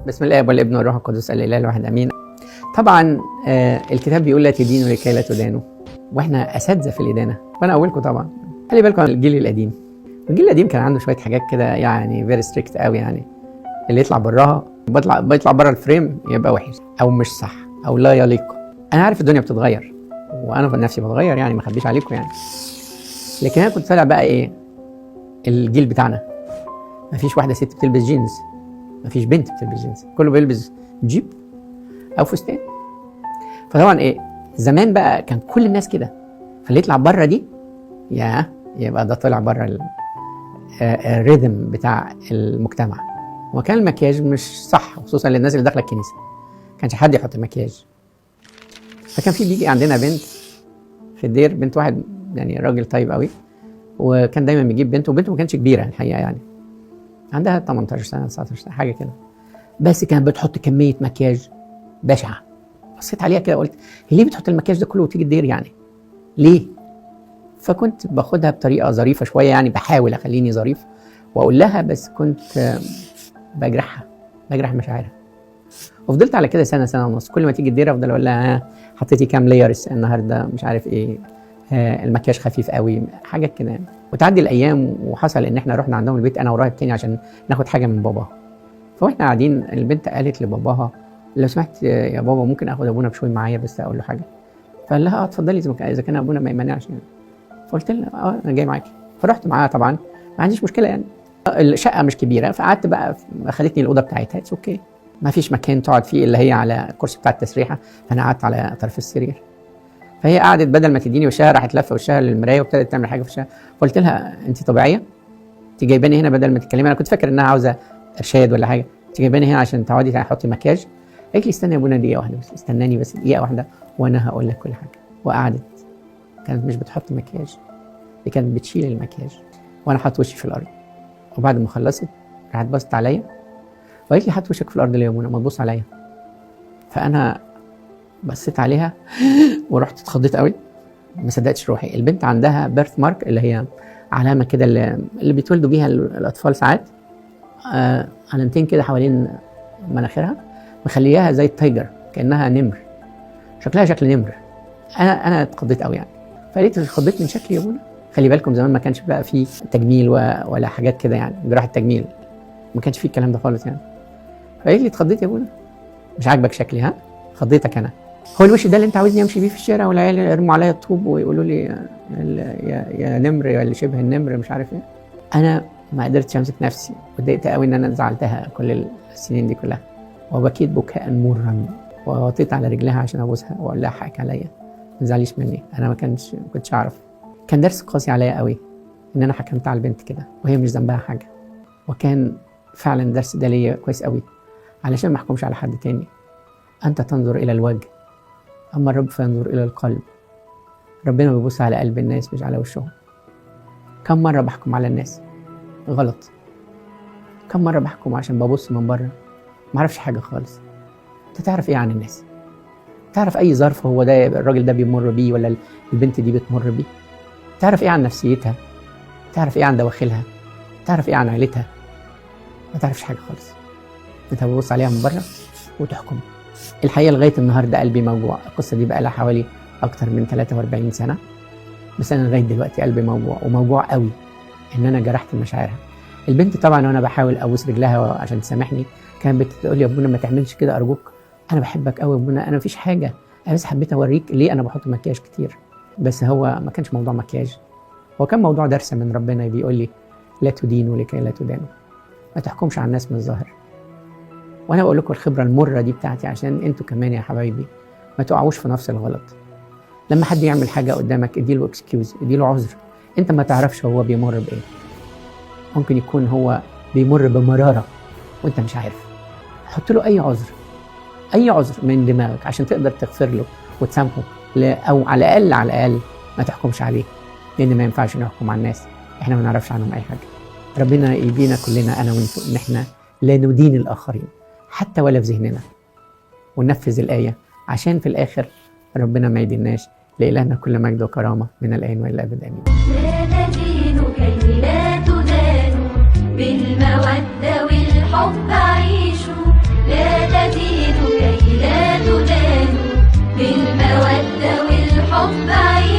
بسم الاب والابن والروح القدس الاله الواحد امين. طبعا الكتاب بيقول لا تدينوا لكي لا تدانوا، واحنا اساتذة في الادانه، وانا اولكم طبعا. خلي بالكم الجيل القديم، الجيل القديم كان عنده شوية حاجات كده يعني very strict قوي، يعني اللي يطلع براها بيطلع بره ال frame يبقى وحش او مش صح او لا يليق. انا عارف الدنيا بتتغير وانا في نفسي بتغير، يعني ما اخبيش عليكم يعني، لكن انا كنت طالع بقى ايه الجيل بتاعنا ما فيش واحدة ست بتلبس جينز، ما فيش بنت بتلبس جينز، كله بيلبس جيب او فستان. فطبعا ايه زمان بقى كان كل الناس كده، فاللي يطلع بره دي يا يبقى ده طلع بره ال rhythm بتاع المجتمع. وكان المكياج مش صح، خصوصا للناس اللي داخله الكنيسة، ما كانش حد يحط مكياج. فكان في بيجي عندنا بنت في الدير، بنت واحد يعني راجل طيب قوي، وكان دايما بيجيب بنته، وبنته ما كانتش كبيرة الحقيقة، يعني عندها 18 سنة 19 سنة حاجة كده، بس كانت بتحط كمية مكياج بشعة. بصيت عليها كده قلت هي ليه بتحط المكياج ده كله وتيجي الدير يعني ليه؟ فكنت باخدها بطريقة ظريفة شوية، يعني بحاول اخليني ظريف واقول لها، بس كنت بجرحها، بجرح مشاعرها. وفضلت على كده سنة سنة ونص، كل ما تيجي الدير افضل اقول لها حطيتي كام layers النهارده، مش عارف ايه، المكياج خفيف قوي، حاجات كده يعني. وتعدي الايام وحصل ان احنا رحنا عندهم البيت انا وراهب تاني عشان ناخد حاجة من باباها. فواحنا قاعدين البنت قالت لباباها لو سمحت يا بابا ممكن اخد ابونا بشوي معايا بس اقول له حاجة؟ فقال لها اه اتفضلي اذا كان ابونا ما يمانعش يعني. فقلت لها اه انا جاي معاكي. فرحت معاها، طبعا ما عنديش مشكلة يعني، الشقة مش كبيرة، فقعدت بقى خدتني الاوضة بتاعتها، it's okay، ما فيش مكان تقعد فيه اللي هي على الكرسي بتاع التسريحه، فانا قعدت على طرف السرير. فهي قعدت بدل ما تديني وشها راحت لفه وشها للمرايه وابتدت تعمل حاجة في وشها. فقلت لها انت طبيعية؟ انت جايباني هنا بدل ما تتكلمي، انا كنت فاكر انها عاوزه ارشاد ولا حاجة، انت جايباني هنا عشان تقعدي تحطي مكياج؟ قالت لي استنى يا ابونا دقيقة واحدة بس، استناني بس دقيقة واحدة وانا هقول لك كل حاجة. وقعدت، كانت مش بتحط مكياج، دي كانت بتشيل المكياج، وانا حاطط وشي في الارض. وبعد ما خلصت راحت بصت عليا وقالت لي حط وشك في الارض ليه يا ابونا؟ ما تبص عليا. فانا بصيت عليها ورحت اتخضيت قوي، ما صدقتش روحي. البنت عندها birth mark اللي هي علامة كده اللي بيتولدوا بيها الاطفال ساعات، علامتين كده حوالين مناخيرها مخلياها زي ال tiger، كانها نمر، شكلها شكل نمر. انا اتخضيت قوي يعني. فقالت اتخضيت من شكلي يا ابونا؟ خلي بالكم زمان ما كانش بقى فيه تجميل ولا حاجات كده يعني، جراحه تجميل ما كانش فيه الكلام ده خالص يعني. فقالت لي اتخضيت يا ابونا؟ مش عاجبك شكلي ها؟ خضيتك انا؟ هو الوش ده اللي انت عاوزني امشي بيه في الشارع والعيال يرموا عليا الطوب ويقولوا لي يا نمر يا اللي شبه النمر مش عارف ايه؟ انا ما قدرتش امسك نفسي، واتضايقت قوي ان انا زعلتها كل السنين دي كلها، وبكيت بكاء مرا ووطيت على رجلها عشان ابوسها واقول لها حقك عليا، ما تزعليش مني، انا ما كنتش اعرف. كان درس قاسي عليا قوي ان انا حكمت على البنت كده وهي مش ذنبها حاجة، وكان فعلا الدرس ده ليا كويس قوي علشان ما احكمش على حد تاني. انت تنظر الى الوجه، اما الرب فينظر الى القلب. ربنا بيبص على قلب الناس مش على وشهم. كم مرة بحكم على الناس غلط؟ كم مرة بحكم عشان ببص من بره ما اعرفش حاجة خالص. انت تعرف ايه عن الناس؟ تعرف اي ظرف هو ده الراجل ده بيمر بيه ولا البنت دي بتمر بيه؟ تعرف ايه عن نفسيتها؟ تعرف ايه عن دواخلها؟ تعرف ايه عن عيلتها؟ ما تعرفش حاجة خالص. انت بتبص عليها من بره وتحكم. الحقيقة لغاية النهارده قلبي موجوع. القصة دي بقى لها حوالي اكتر من 43 سنة، بس انا لغاية دلوقتي قلبي موجوع، وموجوع قوي ان انا جرحت مشاعرها. البنت طبعا وانا بحاول ابوس رجلها عشان تسامحني كانت بتقول لي يا ابونا ما تعملش كده ارجوك، انا بحبك قوي يا ابونا، انا مفيش حاجة، انا بس حبيت اوريك ليه انا بحط مكياج كتير. بس هو ما كانش موضوع مكياج، هو كان موضوع درس من ربنا بيقول لي لا تدينوا لكي لا تدانوا، ما تحكمش على الناس من الظاهر. وانا بقول لكم الخبرة المرة دي بتاعتي عشان انتوا كمان يا حبايبي ما تقعوش في نفس الغلط. لما حد يعمل حاجة قدامك اديله excuse، اديله عذر، انت ما تعرفش هو بيمر بايه. ممكن يكون هو بيمر بمراره وانت مش عارف. حط له اي عذر، اي عذر من دماغك عشان تقدر تغفر له وتسامحه، او على الاقل على الاقل ما تحكمش عليه، لان ما ينفعش نحكم على الناس، احنا ما نعرفش عنهم اي حاجة. ربنا يدينا كلنا انا وانتم ان احنا لا ندين الاخرين حتى ولا في ذهننا، وننفذ الايه عشان في الاخر ربنا ما يديناش. لإلهنا كل مجد وكرامة من الان والى الابد، امين. لا تدينوا كي لا تدانوا، بالمودة والحب عيشوا. لا بالحب عيد.